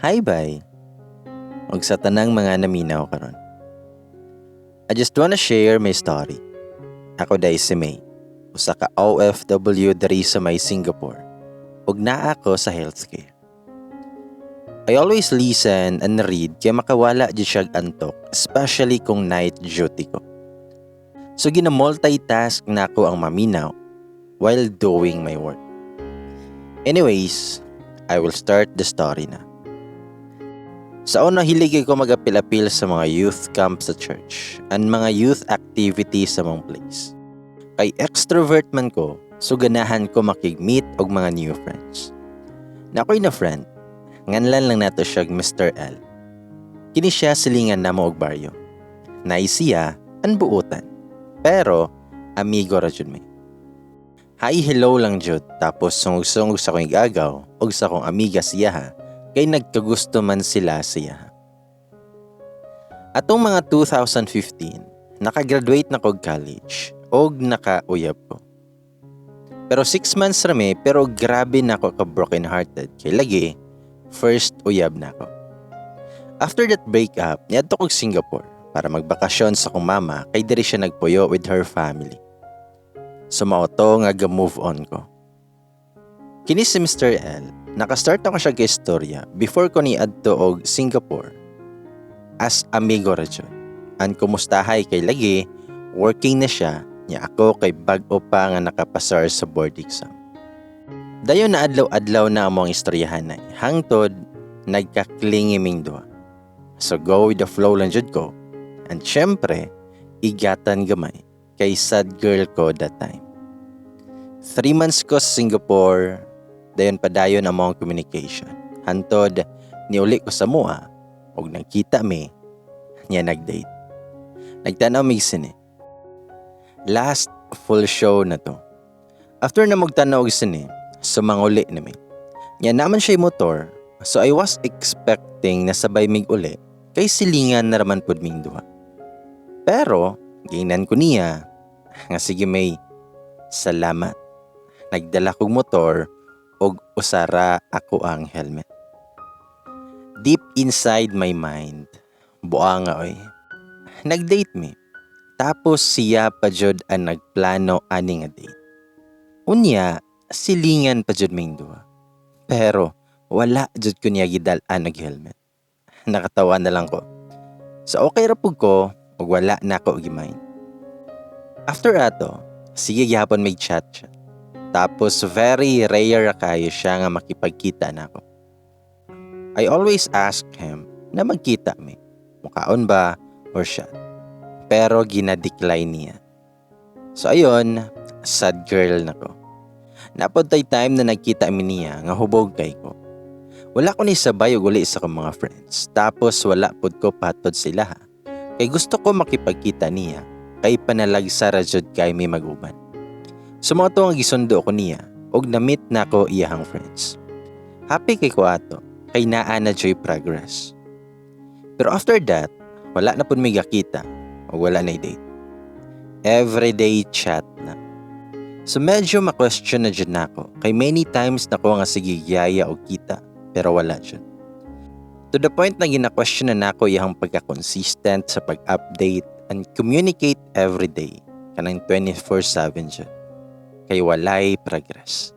Hi, bye. Og sa tanang mga naminaw karon. I just wanna share my story. Ako diay si May, usa ka OFW diri sa may Singapore. Ug naa ako sa healthcare. I always listen and read kay makawala jud siya antok, especially kung night duty ko. So gina-multitask nako ang maminaw while doing my work. Anyways, I will start the story na. Sa una, hilig ko mag-apil-apil sa mga youth camp sa church and mga youth activities sa mga place. Kay extrovert man ko, so ganahan ko makig-meet og mga new friends. Naa ko'y na friend, nganlan lang nato siya Mr. L. Kini siya silingan namo og baryo. Nice siya, and buutan. Pero, amigo ra jud mi. Hi, hello lang jud, tapos sungog-sungog sa akong igagaw og sa akong amiga siya ha, kay nagkagusto man sila siya. Atong mga 2015, nakagraduate na kog college og nakauyab ko. Pero 6 months rami, pero grabe na ako ka broken hearted kay lagi first uyab na ako. After that breakup, niadto kog Singapore para magbakasyon sa akong mama kay diri siya nagpuyo with her family. So mao to nga ga-move on ko. Kini si Mr. L, nakastart ako siya kay istorya before ko ni adto og Singapore as amigo ra jud. And kumustahay kay lagi working na siya nya ako kay bag-o pa nga nakapasar sa board exam. Dayon na adlaw-adlaw na among istoryahanay hangtod nagka-clingy ming duha. So go with the flow lang jud ko. And syempre, igatan gamay kay sad girl ko that time. 3 months ko sa Singapore, dayon padayon among communication. Hantod niuli ko sa mua ug nagkita mi nya nag-date. Nagtanaw mig sine. Last full show na to. After na magtanaw og sine, sumanguli na mi. Nya naman siya motor, so I was expecting na sabay mig uli kay silingan na raman pud ming duha. Pero giingnan ko niya nga sige may salamat. Nagdala kog motor og usara ako ang helmet. Deep inside my mind, buanga oy. Nag-date mi. Tapos siya pa jud ang nagplano ani nga date. Unya, silingan pa jud ming duha. Pero wala jud ko niya gidal-an og helmet. Nakatawa na lang ko. So okay ra pud ko ug wala na ako gi-mind. After ato, sige gihapon may chat siya. Tapos very rare ra kayo siya nga makipagkita nako. I always ask him na magkita mi. Mukaon ba or shot. Pero gina-decline niya. So ayun, sad girl na ko. Naa pod tay time na nagkita mi niya nga hubog kay ko. Wala ko ni sabay og uli sa akong mga friends. Tapos wala pod ko patod sila ha. Kay gusto ko makipagkita niya kay panalagsa ra jud kay mi mag-uban. So mao to ang gisundo ko niya og na-meet nako iyahang friends. Happy kay ko ato kay naa na joy progress. Pero after that, wala na pud mi gakita o wala na date. Everyday chat na. So medyo ma-question na jud nako kay many times na ko nga sige yaya og kita pero wala jud. To the point na gina-question na nako iyang pagka-consistent sa pag-update and communicate every day kanang 24/7 jud. Kay walay progress.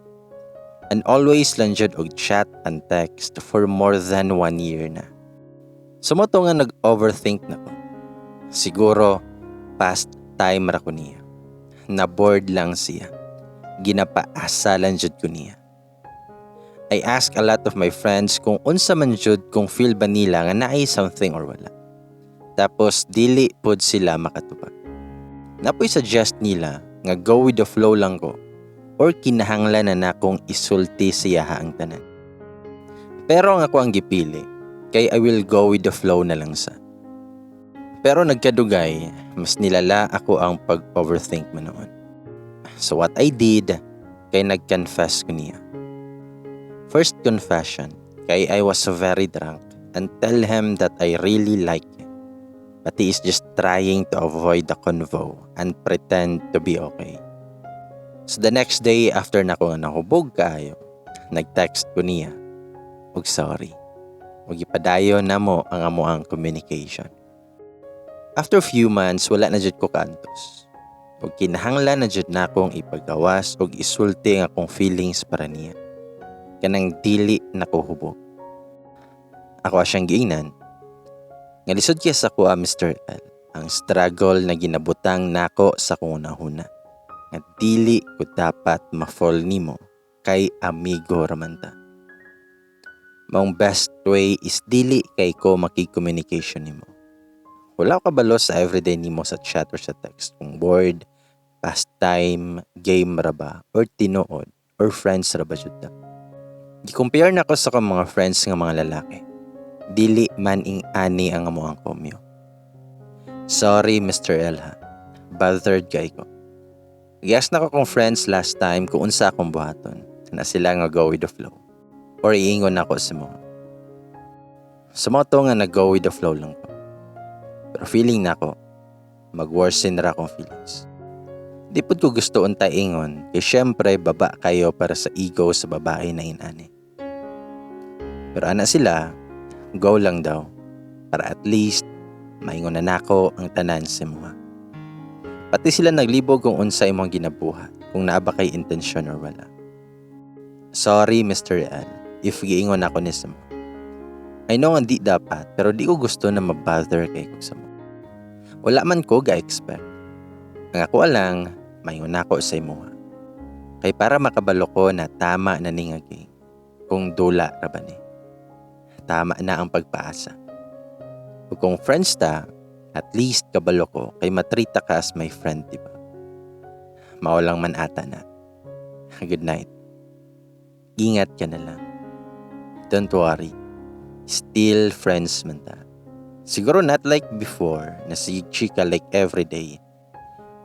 And always lang jud og chat and text for more than one year na. So mao to nga nag-overthink na ko. Siguro past time ra ko niya. Na-bored lang siya. Ginapaasa lang jud ko niya. I ask a lot of my friends kung unsa man jud, kung feel ba nila nga naay something or wala. Tapos dili pod sila makatubag. Naa poy suggest nila nga go with the flow lang ko or kinahanglan na nakong isulti siya ang tanan. Pero ang ako ang gipili kay I will go with the flow na lang sa. Pero nagkadugay, mas nilala ako ang pag-overthink man noon. So what I did, kay nag-confess ko niya. First confession, kay I was very drunk and tell him that I really like him. But he is just trying to avoid the convo and pretend to be okay. So the next day after na ko nga nahubog kaayo, nag-text ko niya og sorry. Ug gipadayon namo ang amoang communication. After few months, wala na jud ko kaantos. Ug kinahanglan na jud nakong ipagawas ug isulti ang akong feelings para niya. Kanang dili na ko hubog. Ako siyang giingnan nga lisod kay sa akoa, Mr. L, ang struggle na ginabutang nako sa akong hunahuna. Nga dili ko dapat ma-fall nimo kay amigo raman ta. Maong best way is dili kay ko makig-communication nimo. Wala ko kabalo sa everyday nimo sa chat or sa text kung bored, pastime, game ra ba, or tinuod, or friends ra ba jud ta. Gi-compare nako sa akong mga friends nga mga lalaki. Dili man ing ani ang amoang komyo. Sorry, Mr. L, ha. Bothered kay ko. Gi-ask nako akong friends last time kung unsa akong buhaton. Na sila nga go with the flow. Or iingon nako sa mo. Sa mao to nga nag-go with the flow lang ko. Pero feeling nako, mag-worsen ra akong feelings. Di pud ko gusto unta ingon, kay syempre baba kayo para sa ego sa babae na inani. Pero ana sila, go lang daw. Para at least, maingon na nako ang tanan sa mga. Pati sila naglibog kung unsa imong ginabuhat, kung naa ba kay intensyon or wala. Sorry, Mr. L, if giingon ako ni sa mo. I know nga di dapat, pero di ko gusto na mabother kay ko sa mo. Wala man ko ga-expect. Ang ako lang, maingon ako sa imuha. Kay para makabalo ko na tama na ni nga game, kung dula ra ba ni. Tama na ang pagpaasa. Ug kung friends ta, at least kabalo ko kay matrita ka as my friend, di ba? Mao lang man ata na. Good night. Ingat ka na lang. Don't worry. Still friends man ta. Siguro not like before na sige chika like every day.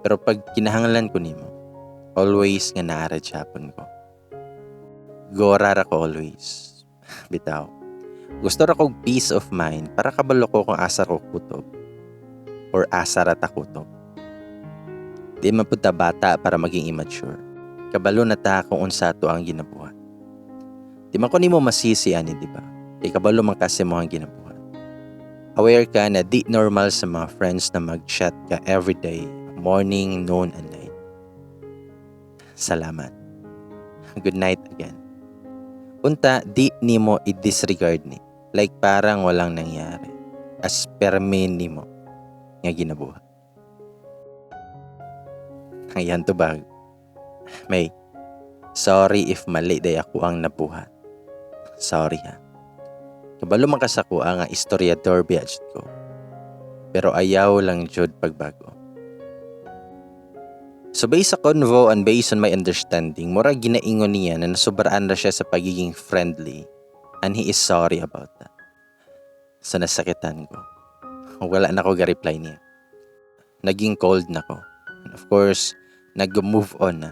Pero pag kinahanglan ko nimo, always nga naa ra gyapon ko. Gora ra ko always. Bitaw. Gusto ra kog peace of mind para kabalo ko kung asa ko kutob or asa ra ta kutob. Di man pud ta bata para maging immature. Kabalo na ta kung unsa to ang ginabuhat. Di man ko nimo masisi ani, di ba? Kay kabalo man kasi mo ang ginabuhat. Aware ka na di normal sa mga friends na mag-chat ka everyday, morning, noon, and night. Salamat. Good night again. Unta, di nimo i-disregard ni. Like parang walang nangyari. As perme nimo nga ginabuhat. Ayan to bag. May, sorry if mali day ako ang nabuhat. Sorry ha. Kabalo man ka sa akoa nga istoryador biya jud ko. Pero ayaw lang jud pagbago. So based sa convo and based on my understanding, mura ginaingon niya na nasubaraan ra siya sa pagiging friendly and he is sorry about that. So nasakitan ko. Wala na ko ga-reply niya. Naging cold na ko. And of course, nag-move on na.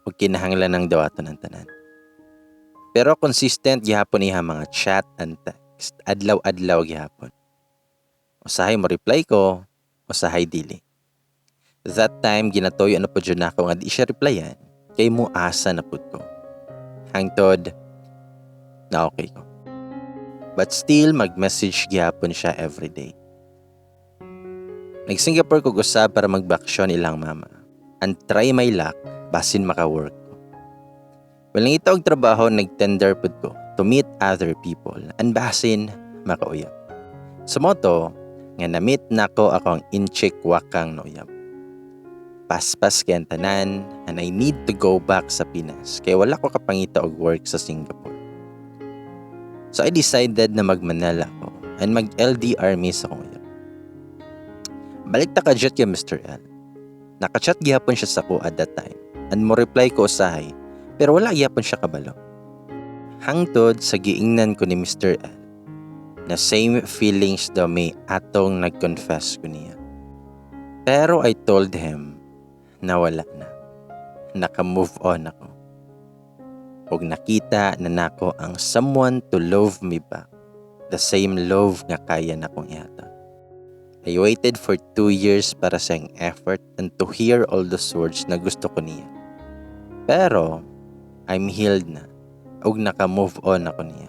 Ug kinahanglan ng dawaton ng tanan. Pero consistent gihapon niya mga chat and text. Adlaw-adlaw gihapon. Usahay mo reply ko, usahay dili. That time, ginatoyo na po dyan ako nga di siya replyan, kay mo asa na pud ko. Hangtod, na okay ko. But still, mag-message gihapon siya everyday. Nag-Singapore ko usab para magbakasyon ilang mama. And try my luck, basin maka-work ko. Well, nangita og trabaho, nag-tender pud ko to meet other people and basin makauyab. Sa mao to, nga na-meet nako akong Intsik wakang na uyab. Paspas kay ang tanan and I need to go back sa Pinas kay wala ko kapangita og work sa Singapore. So I decided na mag-Manila ko and mag-LDR mi sa akong uyab. Balik ta ka-chat kay Mr. L. Nakachat gihapon siya sa ko at that time and mo reply ko usahay, pero wala gihapon siya kabalo. Hangtod sa giingnan ko ni Mr. L na same feelings daw may atong nag-confess ko niya. Pero I told him na wala na. Naka-move on ako. Ug nakita na nako ang someone to love me back. The same love nga kaya nakong ihatag. I waited for 2 years para sa iyang effort and to hear all those words na gusto ko niya. Pero, I'm healed na. Ug naka-move on ako niya.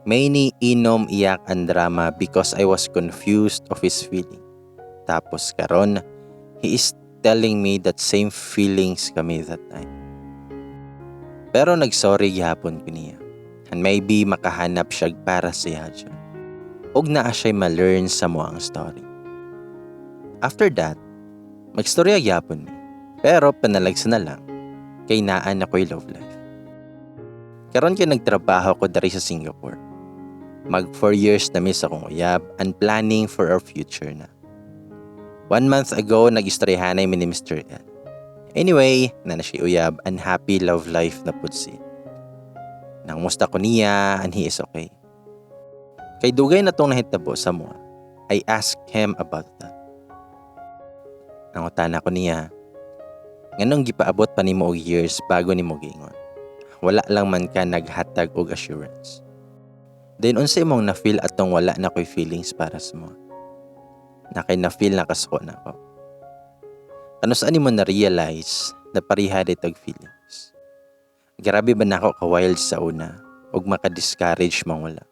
Many inom, iyak and drama because I was confused of his feeling. Tapos karon, he is telling me that same feelings kami that time. Pero nagsorry gihapon ko niya. And maybe makahanap siya para sa iya dyan. Og naa siya'y ma-learn sa among story. After that, magstorya gyapon mi. Pero panalagsa na lang, kay naa na ko'y love life. Karon kay nagtrabaho ko dari sa Singapore. Mag 4 years na mi sa akong uyab and planning for our future na. One month ago, nag-istoryahanay mi ni Mr. L. Anyway, naa na siya uyab and happy love life na pud siya. Nangmusta ko niya and he is okay. Kay dugay na tong nahitabo sa amoa, I asked him about that. Nangutana ko niya, "Nganong gipaabot pa nimo og years bago nimo giingon? Wala lang man ka naghatag og assurance. Then unsa imong na-feel atong wala na ko'y feelings para sa imo? Na kay na-feel na kasuko na ako. Kanus-a nimo na-realize na pareha diay tag feelings? Grabe ba nako ka-wild sa una ug maka-discourage man wala?"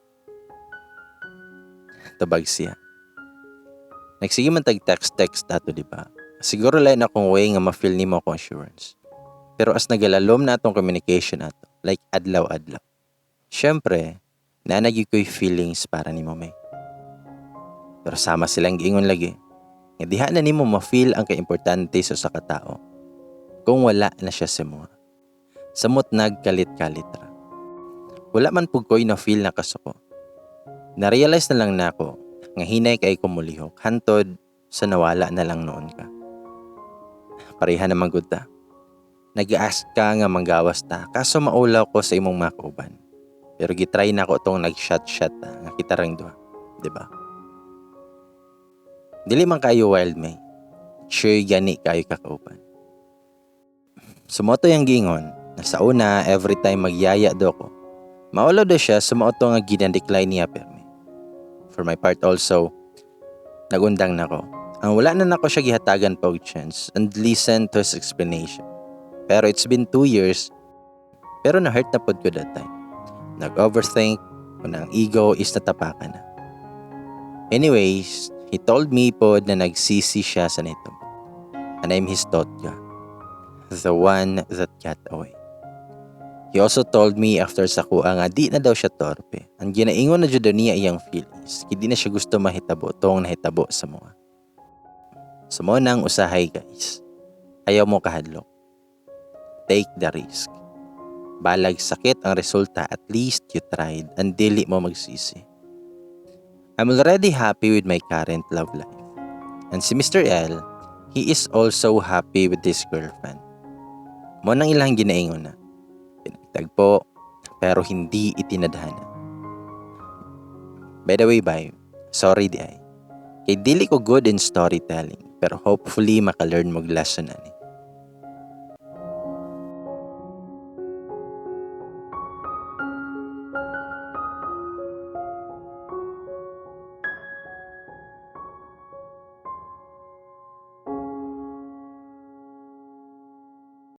Tubag siya, "Nagsige man tag text-text ato, di ba? Siguro lain akong way nga ma-feel nimo akong assurance. Pero as nagalalom na atong communication ato, like adlaw-adlaw. Syempre, naa na gyud ko'y feelings para nimo, May. Pero sama silang giingon lagi, nga diha na nimo ma-feel ang kaimportante sa usa ka tao kung wala na siya sa imo. Samot nagkalit-kalit ra. Wala man pud ko'y na-feel na kasuko. Na-realize na lang nako nga hinay kay ko molihok hantod sa nawala na lang noon ka. Pareha naman gud ta. Nag-ask ka nga manggawas ta, kaso maulaw ko sa imong mga kauban. Pero gitry nako tong nag-shot-shot ta nga kita rang duha, di ba? Dili man kayo wild, May. Sure gani kayo kakauban." So mao to iyang giingon na sa una, every time magyaya do ko, maulaw daw siya sa mao to nga gina-decline niya permi. For my part also, nagundang na ko. Ang wala na nako siya gihatagan pa og chance and listen to his explanation. Pero it's been 2 years, pero na-hurt na pod ko that time. Nag-overthink, kung ang ego is natapakan na. Anyways, he told me pod na nagsisi siya sa nito. And I'm his totga. The one that got away. He also told me after sa kuha nga di na daw siya torpe. Ang ginaingon na jud daw niya iyang feelings. Kay di na siya gusto mahitabo tong nahitabo sa mga. So mao nang usahay, guys. Ayaw mo kahadlok. Take the risk. Balag sakit ang resulta, at least you tried and dili mo magsisi. I'm already happy with my current love life. And si Mr. L, he is also happy with his girlfriend. Mao nang ilang ginaingon na pinagtagpo, pero hindi itinadhana. By the way, bye. Sorry diay. Kay dili ko good in storytelling, pero hopefully maka-learn mo lesson ani.